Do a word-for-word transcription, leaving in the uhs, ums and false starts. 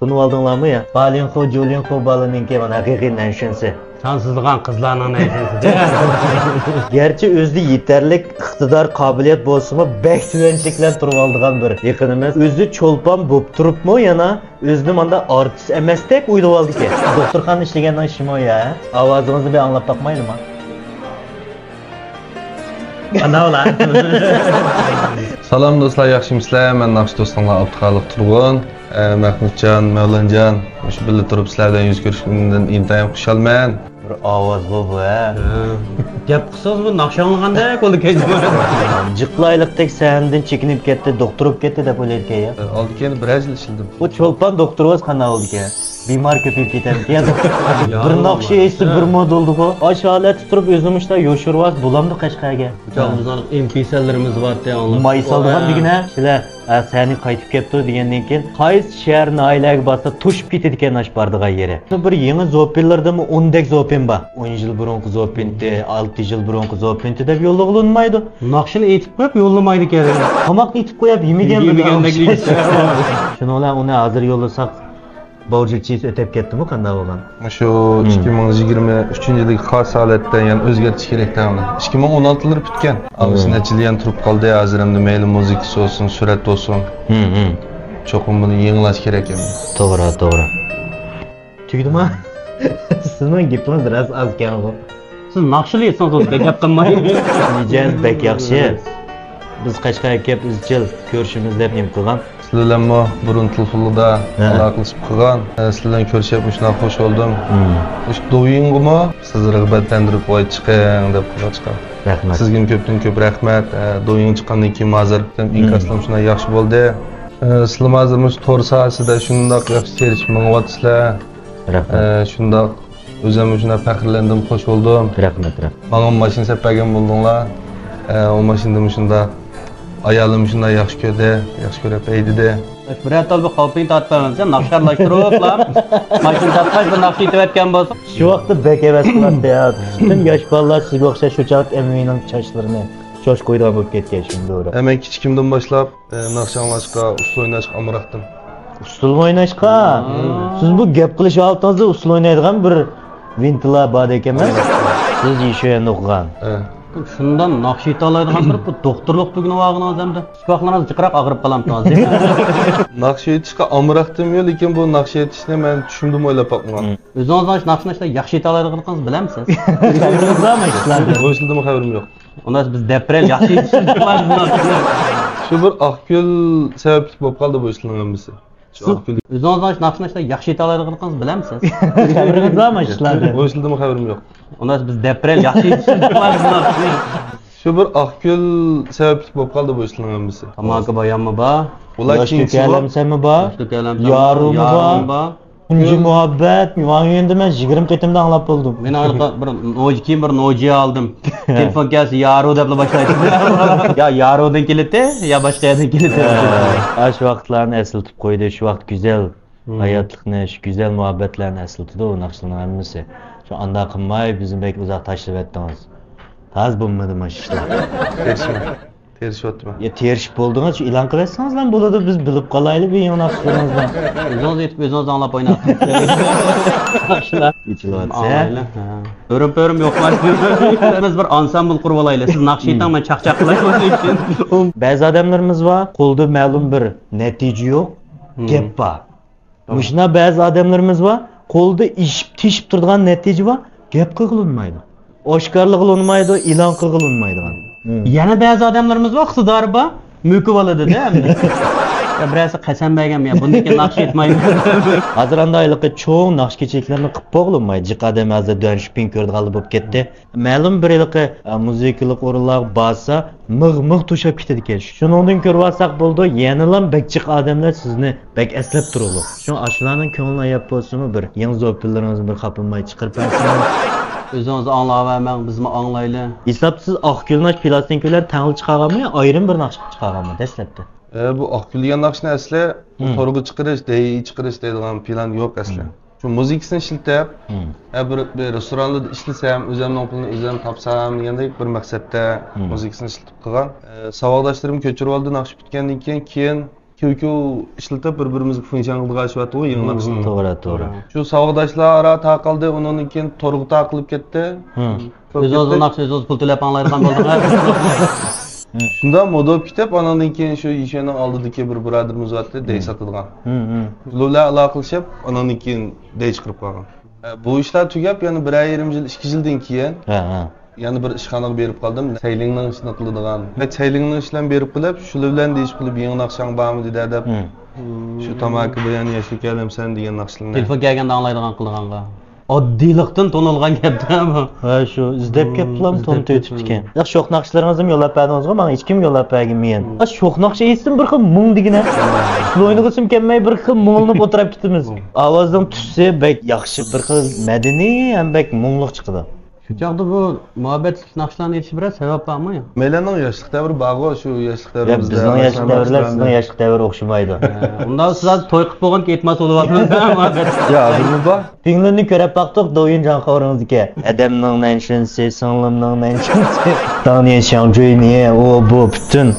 تونۇۋالدىڭلارمۇ يا؟ بالىنخو، جۇلىنخو بالىنىڭكى مانا ھەقىقىي نەنشىنسى. سانسىزلىغان قىزلارنىڭ نەنشىنسى. گەرچە ئۆزىدە يېتەرلىك ئىقتىدار، قابىلىيەت بولسىمۇ، بەك تۆۋەنچىلىك بىلەن تۇرۇۋالىدىغان بىر يېقىنىمىز. ئۆزى چولپان بولۇپ تۇرۇپمۇ يەنە ئۆزىنى ماندا ئارتىس ئەمەستەك ئويلىۋالىدىكەن. دوختۇرخانىدا ئىشلىگەننىڭ ئىشىمۇ يا؟ ئاۋازىڭىزنى بىر ئاڭلاپ باقمايلىما؟ قانداق بولا؟ سالام دوستلار، ياخشىمۇسىلەر؟ مەن ناخشا دوستۇڭلار ئابدۇخالىق تۇرغۇن. ئە، مەخمۇتجان، مەۋلانجان، مۇشۇ بىللە تۇرۇپ سىلەر بىلەن يۈز كۆرۈشكىنىمدىن ئىنتايىن خۇشالمەن. بىر ئاۋاز بۇ، بۇ، ھە؟ ھە. گەپ قىلسىڭىز بۇ ناخشا ئاڭلىغاندەك بولدى كەچ. جىقلايلىقتەك سەھنىدىن چېكىنىپ كەتتى، دوختۇر بولۇپ كەتتى دەپ ئويلايدىكەن يا. ئالدى كېيىن بىر يىل ئىشلىدىم. بۇ چولپان دوختۇرىۋاز قانداق بولىدىكەن؟ بىمار كۆپىيىپ كېتەمدىكەن. يا بىر ناخشا ئېيتسا بىر مودېلدىغۇ. ئاشۇ ھالەتتە تۇرۇپ ئۆزىنى مۇشۇنداق يوشۇرۇۋالسا بولامدۇ قەشقەرگە؟ بۇ چاغدا بىزنىڭ ئېم پى سىلىرىمىز بارتى، ئاڭلاپ. ماي سالىدىغان دېگىنە، سىلەر، ئە، سەھنىگە قايتىپ كەپتۇ دېگەندىن كېيىن، قايسى شەھەر، ناھىيەلەرگە بارسا توشۇپ كېتىدىكەن ئاشۇ بارىدىغان يېرى. بىر يېڭى زوپىنلىرىدىمۇ ئوندەك زوپىن بار. ئون يىل بۇرۇنقى زوپىنتى، ئالتە يىل بۇرۇنقى زوپىنتى دەپ يوللىغىلى ئۇنىمايدۇ. ناخشىنى ئېيتىپ قويۇپ يوللىمايدىكەن. تاماقنى ئېتىپ قويۇپ يېمىگەن يېمىگەندەك دېگەن. شۇنىڭ بىلەن ئۇنى ھازىر يوللىساق، باۋجىكچىسى ئۆتەپ كەتتىمۇ، قانداق بولغان؟ شۇ مم. ئىككى مىڭ يىگىرمە ئۈچىنچى يىلدىكى خاس ھالەتتە يەنە ئۆزگەرتىش كېرەك دەڭلار. ئىككى مىڭ ئون ئالتىلىرى پۈتكەن. مم. ئاشۇ نەچچە يىل يەنە تۇرۇپ قالدى. ھازىر ئەمدى مەيلى مۇزىكىسى بولسۇن، سۈرەت بولسۇن. مم، مم. چوقۇم بۇنى يېڭىلاش كېرەك ئەمدى. توغرا، توغرا. تۈگىدىما؟ سىزنىڭ گېپىڭىز راست ئاز ئىكەنغۇ. سىز ناخشىلا ئېيتسىڭىز بولدى، بەك گەپ قىلماي. مىجەز بەك ياخشى. بىز قەشقەرگە كەپ ئىزچىل كۆرۈشىمىز دەپ نېمە قىلغان. سىلەر بىلەنمۇ بۇرۇن تېلېفوندا ھە. ئالاقىلىشىپ قالغان. ئە، سىلەر بىلەن كۆرۈشۈپ مۇشۇنداق خوش بولدۇم. مم. مۇشۇ دوۋيىنغىمۇ سىز رىغبەتلەندۈرۈپ، ۋاي چىقىڭ دەپ قىلغاچقا. رەھمەت. سىزگىمۇ كۆپتىن كۆپ رەھمەت. ئە، دوۋيىن چىققاندىن كېيىن ھازىر مم. ئىنكاسلىرىم شۇنداق ياخشى بولدى. ئە، سىلەرمۇ ھازىر مۇشۇ تور ساھەسىدە شۇنداق ياخشى تىرىشىپ مېڭىۋاتىسىلەر. رەھمەت. ئە، شۇنداق ئۆزۈممۇ شۇنداق پەخىرلەندىم، خوش بولدۇم. رەھمەت، رەھمەت. ماڭا ماشىنا سېلىپ بەرگەن بولدۇڭلار. ئە، ئۇ ماشىنىدىمۇ شۇنداق ئايالىم شۇنداق ياخشى كۆردى، ياخشى كۆرۈپ ھەيدىدى. بىرەر تال بىر خالپىنى تارتىپ بەرمەمسەن، ناخشىلاشتۇرۇپلا ماشىنا تارتقاچ بىر ناخشا ئېيتىۋەتكەن بولسا. شۇ ۋاقىتتا بەك ھەۋەس قىلاتتى يا. پۈتۈن ياش بالىلار سىزگە ئوخشاش شۇ چاغدا ئەمىنىڭ چاچلىرىنى چوش قويىدىغان بولۇپ كەتكەن شۇنداق. ھە، مەن كىچىكىمدىن باشلاپ ئە، ناخشا ئاڭلاشقا، ئۇسسۇل ئويناشقا ئامراقتىم. ئۇسسۇلمۇ ئويناشقا؟ مم. سىز بۇ گەپ قىلىش ھالىتىڭىزدە ئۇسسۇل ئوينايدىغان بىر ۋىنتىلا باردەك ئەمەس؟ سىز يىشۈەن ئوقۇغان. ئە. شۇنداق ناخشا ئېيتالايدىغان بىر بۇ دوختۇرلۇق تۈگۈنى بارغىنىڭىز ئەمدى. سۇپاقلىرىڭىز جىقراق ئاغرىپ قالامتى ھازىر؟ ناخشا ئېيتىشقا ئامراقتىم يا، لېكىن بۇ ناخشا ئېيتىشنى مەن چۈشۈمدىمۇ ئويلاپ باقمىغان. مم. ئۆزىڭىز ناخشا، ناخشا ياخشى ئېيتالايدىغانلىقىڭىزنى بىلەمسىز؟ خەۋىرىڭىز بارمۇ ئىشلاردىن؟ بۇ ئىشلاردىنمۇ خەۋىرىم يوق. ئۇنداق بىز دەپ بېرەيلى، ياخشى يېتىشىمىز بار. شۇ بىر ئاق گۈل سەۋەبلىك بولۇپ قالدى بۇ ئىشلارنىڭ ھەممىسى. شۇ سىز ئاق گۈل. ئۆزىڭىز ناخشا، ناخشا ياخشى ئېيتالايدىغانلىقىڭىزنى بىلەمسىز؟ خەۋىرىڭىز بارمۇ ئىشلاردىن؟ بۇ ئىشلاردىنمۇ خەۋىرىم يوق. ئۇنداق بىز دەپ بېرەيلى، ياخشى يېتىشىمىز بار. شۇ بىر ئاق گۈل سەۋەبلىك بولۇپ قالدى بۇ ئىشلارنىڭ ھەممىسى. تاماكا باياممۇ بار. ئۇلار ياش كېيىنكى تۆكەلەمسەنمۇ بار. ياش تۆكەلەمسەن بار. يارۇممۇ بار. يارۇم بار. تۇنجى مۇھەببەت، ماڭا ئەمدى مەن يىگىرمە قېتىمدا ئاڭلاپ بولدۇم. مېنىڭ ھېلىقى بىر نوجى، كېيىن بىر نوجى ئالدىم. تېلېفون كەلسە يارۇ دەپلا باشلايتتى. يا يارۇدىن كېلىتتى، يا باشقا يەردىن كېلىتتى. ھە، ئاشۇ ۋاقىتلارنى ئەسلىتىپ قويدى، شۇ ۋاقىت گۈزەل مم. ھاياتلىقنى، شۇ گۈزەل مۇھەببەتلەرنى ئەسلىتىدۇ ئۇ ناخشىلارنىڭ ھەممىسى. شۇ ئانداق قىلماي بىزنى بەك ئۇزاق تاشلىۋەتتىڭىز. تازا بولمىدى مانا شۇ ئىشلار. كەچمە. تىرىشىۋاتىمەن. يا، تىرىشىپ بولدىڭىز، شۇ ئېلان قىلىۋەتسىڭىزلا بولىدۇ، بىز بىلىپ قالايلى بۇ يېڭى ناخشىلىرىڭىزنى. ئۆزىڭىز ئېيتىپ، ئۆزىڭىز ئاڭلاپ ئويناڭ. ئېچىلىۋاتسا. ئاڭلايلى، ھە. ئۆرۈم-پۆرۈم يوق. بىز بىر ئانسامبىل قۇرۇۋالايلى. سىز ناخشا ئېيتىڭ، مەن چاقچاق قىلاي. بەزى ئادەملىرىمىز بار، قولدا مەلۇم بىر نەتىجە يوق، مم. گەپ بار. توغرا. مۇشۇنداق بەزى ئادەملىرىمىز بار، قولدا ئېشىپ، تېشىپ تۇرىدىغان نەتىجە بار، گەپ قىلغىلى ئۇنىمايدۇ. ئاشكارىلىغىلى ئۇنىمايدۇ، ئېلان قىلغىلى ئۇنىمايدىغان. مم. يەنە بەزى ئادەملىرىمىز بار، ئىقتىدارى بار، مۆكۈپ ئالىدۇ-دە ئەمدى. يا بىرەرسى قەسەم بەرگەنمۇ، يا بۇندىن كېيىن ناخشا ئېيتمايمەن. ھازىر ئانداق ھېلىقى چوڭ ناخشا كېچىلىكلىرىنى قىلىپ بولغىلى ئۇنىمايدۇ. جىق ئادەم ھازىر دۈەن شۈپىڭ كۆرىدىغانلا بولۇپ كەتتى. مەلۇم بىر ھېلىقى، ئە، مۇزىكىلىق ئورۇنلارغا بارسا، مىغ-مىغ توشاپ كېتىدىكەن. شۇنىڭدىن كۆرۈۋالساق بولىدۇ، يەنىلا بەك جىق ئادەملەر سىزنى بەك ئەسلەپ تۇرىدۇ. شۇڭا ئاشۇلارنىڭ كۆڭلىنى ئاياپ بولسىمۇ بىر يېڭى زوپىنلىرىڭىزنى بىر خاپىلىماي چىقىرىپ بەرسىڭىز. ئۆزىڭىز ئاڭلاۋەرمەڭ، بىزمۇ ئاڭلايلى. ھېسابتا سىز ئاق گۈل ناخشا پىلاستىنكا بىلەن تەڭلا چىقارغانمۇ يا ئايرىم بىر ناخشا چىقارغانمۇ دەسلەپتە؟ ئە، بۇ ئاق گۈل دېگەن ناخشىنى ئەسلى مم. تورغا چىقىرىش، دېيى چىقىرىش دەيدىغان پىلان يوق ئەسلى. مم. شۇ مۇزىكىسىنى ئىشلىتىپ، مم. ئە، بىر، بىر رېستورانلاردا ئىشلىسەم، ئۆزۈمنىڭ پۇلىنى ئۆزۈم تاپسام دېگەندەك بىر مەقسەتتە مم. مۇزىكىسىنى ئىشلىتىپ قىلغان. ئە، ساۋاقداشلىرىم كۆچۈرۈۋالدى ناخشا پۈتكەندىن كېيىن، كېيىن كيۇ كيۇ ئىشلىتىپ بىر-بىرىمىزگە فۇنشياڭ قىلىدىغان ئىش بارتىغۇ، يېڭى ناخشىلار. توغرا، توغرا. شۇ ساۋاقداشلار ئارا تارقالدى، ئۇنىڭدىن كېيىن تورغا تارقىلىپ كەتتى. ئۆزى ئۆزى ناخشا، ئۆزى ئۆزى پۇل تۆلەپ ئاڭلايدىغان بولدۇڭ. شۇنداق مودا بولۇپ كېتىپ، ئانىڭدىن كېيىن شۇ يىشەنىڭ ئالدىدىكى بىر بۇرادىرىمىز بارتتى، دەي ساتىدىغان. شۇلار بىلەن ئالاقىلىشىپ، ئانىڭدىن كېيىن دەي چىقىرىپ قالغان. ئە، بۇ ئىشلار تۈگەپ، يەنە بىرەر يېرىم يىل، ئىككى يىلدىن كېيىن يەنە بىر ئىشخانىغا بېرىپ قالدىم. سەيلىڭنىڭ ئىشىنى قىلىدىغان. ۋە سەيلىڭنىڭ ئىشلىرىنى بېرىپ قىلىپ، شۇلار بىلەن دېيىشىپ قىلىپ، يېڭى ناخشاڭ بارمۇ دېدى دەپ. شۇ تاماكا بىلەن ياشىۋېتەلەمسەن دېگەن ناخشىلارنى. تېلېفون كەلگەندە ئاڭلايدىغان قىلىدىغانغا. ئاددىيلىقتىن تونۇلغان گەپتە بۇ. ھە، شۇ ئىزدەپ كەپتىلام، تونۇپ ئۆتۈپتىكەن. ياق، شوخ ناخشىلىرىڭىزنى يوللاپ بەردىڭىزغۇ، ماڭا ھېچكىم يوللاپ بەرگەنمىگەن. ھە، شوخ ناخشا ئېيتسىم بىر خىل مۇڭ دېگىنە. سىز ئوينىغۇسىم كەلمەي بىر خىل مۇڭلىنىپ ئولتۇراپ كېتىمىز. ئاۋازنىڭ تۈسى بەك ياخشى، بىر خىل مەدەنىي ھەم بەك مۇڭلۇق چىقىدۇ. شۇ چاغدا بۇ مۇھەببەتلىك ناخشىلارنى ئېيتىشقا بىرەر سەۋەب بارمۇ يا؟ مەيلەننىڭ ياشلىق دەۋرى بارغۇ، شۇ ياشلىق دەۋرىمىزدە. بىزنىڭ ياشلىق دەۋرلەر سىزنىڭ ياشلىق دەۋرى ئوخشىمايدۇ. ئۇنداق سىز ھازىر توي قىلىپ بولغانكەن ئېيتماس بولۇۋاتىمىز مۇھەببەت. يا، ھازىرمۇ بار. پىڭلىننى كۆرەپ باقتۇق، دوۋيىن جاڭخاۋرىڭىزدىكى. ھەدەمنىڭ نەنشىنسى، سىڭلىمنىڭ نەنشىنسى، داڭنيەن شياڭجۈينى، ئۇ، بۇ، پۈتۈن.